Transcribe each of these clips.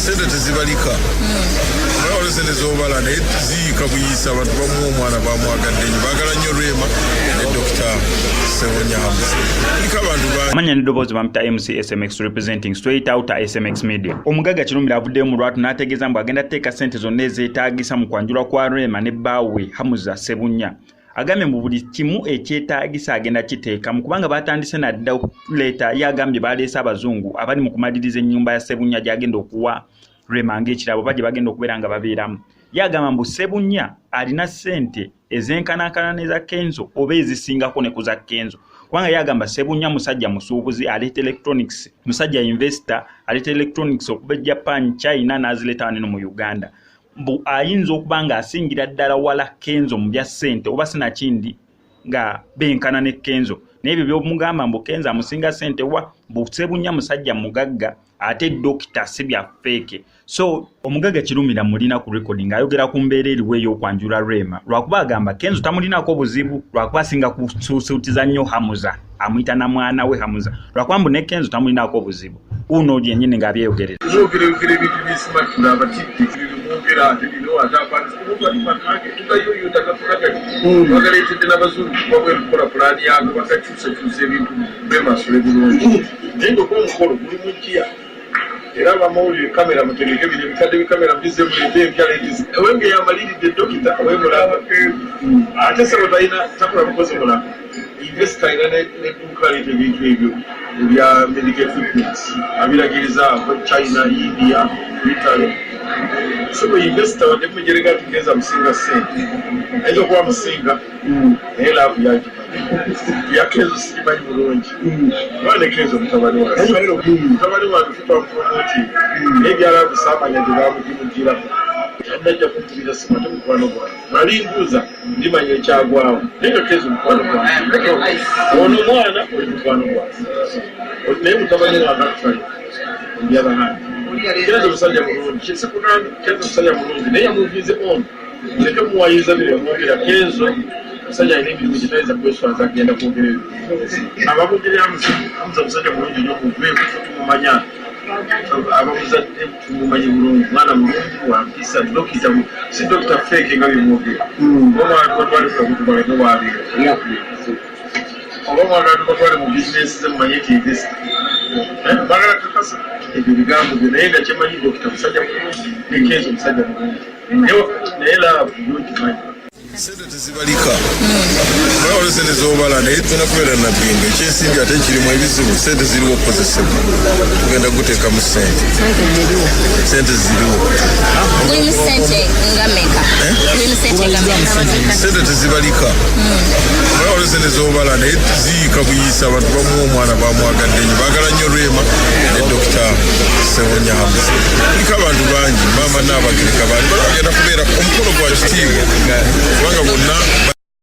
Sente tezibalika. Waliwo sente zobala naye ziyiika buyiisa. Abantu bamuwa omwana, bamwagadde nnyo, baagala nnyo Rema ne Dr. Ssebunya Hamza. Kuliko abantu bangi. Amanya n'eddoboozi bamuta MC SMX, representing straight out SMX Media. Omugagga Kirumira avuddeyo mu lwatu n'ategeeza mbu agenda kuteeka ssente zonna ezeetaagisa mu kwanjulwa kwa Rema ne bbaawe Hamuza Ssebunya. Agambye mu buli kimu ekyetaagisa agenda kiteekamu, kubanga batandise nadda okuleeta. Ye agambye baleese abazungu abali mu kumaliriza ennyumba ya Ssebunya gy'agenda okuwa Rema ng'ekirabo, oba gye bagenda okubeera nga babeeramu. Ye agamba mbu Ssebunya alina ssente ezenkanankana n'eza Kenzo oba ezisingako ne ku za Kenzo, kubanga ye agamba Ssebunya musajja musuubuzi, aleeta electronics, musajja investor, aleeta electronics okuva e Japan, China, n'azireeta wano mu Uganda. Mbu ayinza okuba ng'asingira ddala wala Kenzo mu bya ssente, oba sinakindi nga benkana ne Kenzo. Naye ebyo byomugamba mbu Kenzo amusinga ssente, wa mbu Ssebunya musajja mugagga ate dokita, si bya fake. So omugagga Kirumira mulina ku recording ayogera ku mbeera eriwo ey'okwanjula Rema, lwakuba agamba Kenzo tamulinako buzibu, lwakuba asinga kusuusuutiza nnyo Hamuza, amuyita na mwana we Hamuza, lwakuba mbu ne Kenzo tamulinako buzibu. Uno yennyini ng'abyeyogerera. Mwogerayogera ebintu byesimatula abatidde mwogera ate bino ate abantu tugayoyotagafulagati bagaleetedde n'abazungu kuba bweru kukola pulaani yago, bagakyusakyusa ebintu bemasule bulungi. Naye nga okuba omukolo guli mu nkiya, era abamawulire kamera mutegeke bino ebikadde bikamera mubize, muleete empya ladies. Ewenge yamaliridde dokita owemulaba ate sebo talina takola mukozi mulala. Investor alina nedduuka, aleeta ebintu ebyo ebya medical equipment, abiragiriza ava China, India, Italy. Sebo investor, wadde mujerega nti Kenzo amusinga ssente, ayinza okuba amusinga, naye love yagimanyi. Ya Kenzo sigimanyi bulungi, kuba ne Kenzo mutabani wange, mutabani wange tubamupromoti, naye ebya love saamanya gye bamugimugirako. Najja kumpulira simu ate mukwano gwange malinguza ndimanya ekyagwawo, naye nga Kenzo mukwano gwange. Ono omwana oli mukwano gwange, naye mutabani wange actually. On the other hand, Kenzo musajja mulungi, kyesikugambye, Kenzo musajja mulungi, naye yamuvinze on leke muwayiza bino yamwogera. Kenzo musajja alina emirimu gye, tayinza kweswaza agenda kwogera ebyo ababogerera. Hamuza musajja mulungi nnyo, muveeko, tumumanya, abamuzadde tumumanyi bulungi, mwana mulungi wampisa, dokita, si dokita fake nga byemwogera. Oba omwana tubatwale kutubalage wabeera, oba omwana tubatwale mu bizinesi ze, mumanye nti investor bagala kakasa ebyo bigambo byo. Naye nga kyemanyi, dokita musajja mulungi ne Kenzo musajja mulungi, naye love yogimanyi. Sente tezibalika. Waliwo sente zobala naye tugenda kubeera nabbinga ekyensimbi ate kirimu ebizibu. Sente ziriwo okukozesebwa, tugenda kuteekamu sente, sente ziriwo. Mulimu sente nga meka? Mulimu sente nga meka? Sente tezibalika. Waliwo sente zobala naye ziyiika buyiisa. Abantu bamuwa omwana, bamwagadde nnyo, baagala nnyo Rema ne Dr. Ssebunya Hamza. Kuliko abantu bangi, maama Naabagereka, bangi bagenda kubeera omukolo gwa kitiibwa kubanga bonna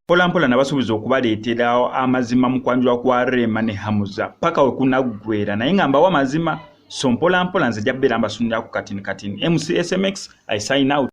Mpola mpola nabasuubiza okubaleetera amazima mu kwanjula kwa Rema ne Hamuza paka we kunaggwera, naye nga mbawa amazima. So mpola mpola nze jja bbeera mbasunirako katini katini. MC SMX, I sign out.